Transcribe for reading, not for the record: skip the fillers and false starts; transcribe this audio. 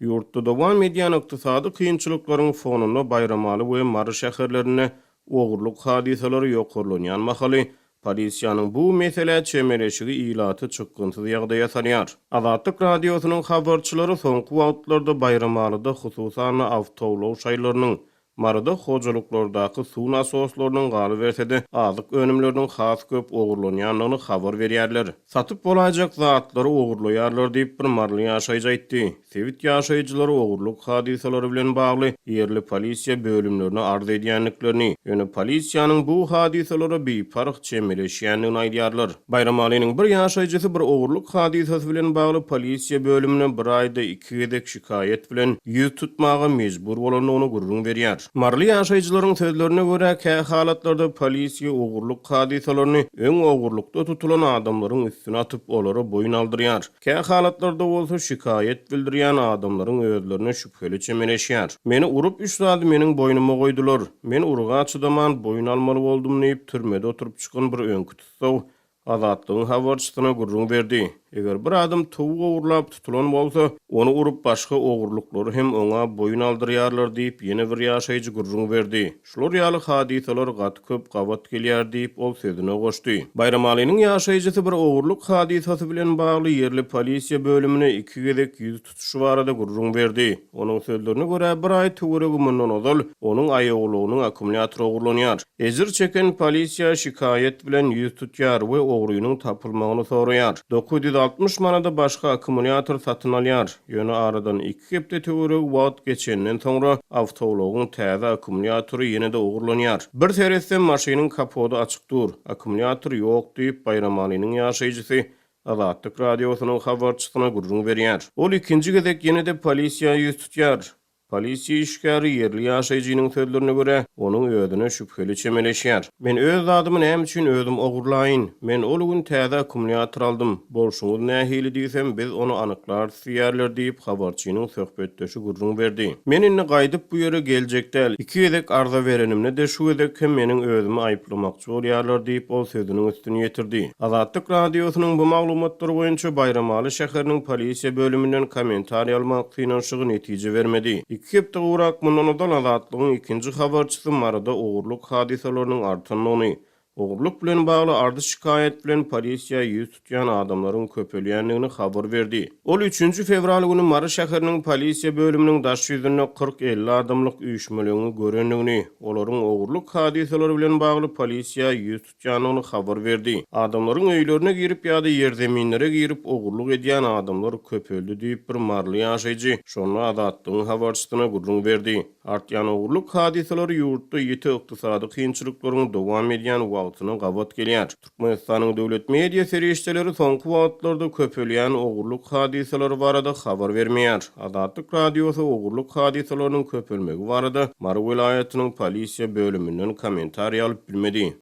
Ýurtda dowam edýän ykdysady kynçylyklaryň fonunda Baýramaly we Mary şäherlerinde ogurlyk hadysalary ýokarlanýan mahaly, polisiýanyň bu meselä çemeleşigi ilaty çykgynsyz ýagdaýa salýar. Azatlyk Radiosynyň habarçylary soňky wagtlarda Baýramalyda hususan-da awtoulag şaýlarynyň, Maryda hojalyklardaky suw nasoslarynyň, galyberse-de, azyk önümleriniň has köp ogurlanýandygyny habar berýärler. Satyp bolaýjak zatlary ogurlaýarlar diýip, bir maryly ýaşaýjy aýtdy. Sebit ýaşaýjylary ogurlyk hadysalary bilen bagly ýerli polisiýa bölümlerine arz edýändiklerini, ýöne polisiýanyň bu hadysalara biparh çemeleşýändigini aýdýarlar. Baýramalynyň bir ýaşaýjysy bir ogurlyk hadysasy bilen bagly polisiýa bölümine bir aýda iki gezek şikaýat bilen ýüz tutmaga mejbur bolandygyny gürrüň berýär. Maryly ýaşaýjylaryň sözlerine görä, kä halatlarda polisiýa ogurlyk hadysalaryny öň ogurlykda tutulan adamlaryň üstüne atyp, olara boýun aldyrýar. Kä halatlarda bolsa şikaýat bildirýän adamlaryň özlerine şübheli çemeleşýär. Meni urup, üç zady meniň boýnuma goýdular. Men urga çydaman, boýun almaly boldum diýip, türmede oturyp çykan bir öňki tussag Azatlygyň habarçysyna gürrüň berdi. Eger bir adam towuk ogurlap tutulan bolsa, ony urup başga ogurlyklary hem oňa boýun aldyrýarlar diýip, ýene bir ýaşaýjy gürrüň berdi. Şular ýaly hadysalar gaty köp gabat gelýär diýip, ol sözüne goşdy. Baýramalynyň ýaşaýjysy bir ogurlyk hadysasy bilen bagly ýerli polisiýa bölümine iki gezek ýüz tutuşy barada gürrüň berdi. Onuň sözlerine görä, bir aý töweregi mundan ozal onuň aýaulagynyň akkumulýatory ogurlanýar. Ejir çeken polisiýa şikaýat bilen ýüz tutýar we ogrynyň tapylmagyny soraýar. 960 manada başga akkumulýator satyn alýar. Ýöne aradan iki hepde töweregi wagt geçenden soňra awtoulagyň täze akkumulýatory ýene-de ogurlanýar. Bir seretsem maşynyň kapody açyk dur, akkumulýator ýok diýip, Baýramalynyň ýaşaýjysy Azatlyk Radiosynyň habarçysyna gürrüň berýär. Ol ikinji gezek ýene-de polisiýa ýüz tutýar. Polisiýa işgäri ýerli ýaşaýjynyň sözlerine görä, onuň özüne şübheli çemeleşýär. Men öz zadymy näme üçin özüm ogurlaýyn? Men ol gün täze akkumulýator aldym. Bolşuňyz nähili diýsem, biz ony anyklarys diýýärler diýip, habarçynyň söhbetdeşi gürrüň berdi. Men indi gaýdyp bu ýere geljek däl. Iki gezek arza berenimde-de şu gezek hem meniň özümi aýyplamakçy bolýarlar diýip, ol sözüniň üstüni ýetirdi. Azatlyk Radiosynyň bu maglumatlar boýunça Baýramaly şäheriniň polisiýa bölüminden kommentariý almak synanyşygy netije bermedi. Iki hepde gowrak mundan ozal Azatlygyň ikinji habarçysy Maryda ogurlyk hadysalarynyň artandygyny, Ogurlyk bilen bagly arz-şikaýat bilen polisiýa ýüz tutýan adamlaryň köpelýändigini habar berdi. Ol üçünji fewral güni Mary şäheriniň polisiýa bölüminiň daş ýüzünde 40-50 adamlyk üýşmeleňi görendigini, olaryň ogurlyk hadysalary bilen bagly polisiýa ýüz tutýandygyny habar berdi. Adamlaryň öýlerine girip ýa-da ýerzeminlere girip ogurlyk edýän adamlar köpeldi diýip, bir maryly ýaşaýjy şonda Azatlygyň habarçysyna gürrüň berdi. Artýan ogurlyk hadysalary ýurtda ýiti ykdysady kynçylyklaryň dowam edýän wagtyna gabat gelýär. Türkmenistanyň döwlet media serişdeleri soňky wagtlarda köpelýän ogurlyk hadysalary barada habar bermeýär. Azatlyk Radiosy ogurlyk hadysalarynyň köpelmegi barada Mary welaýatynyň polisiýa bölüminden kommentariý alyp bilmedi.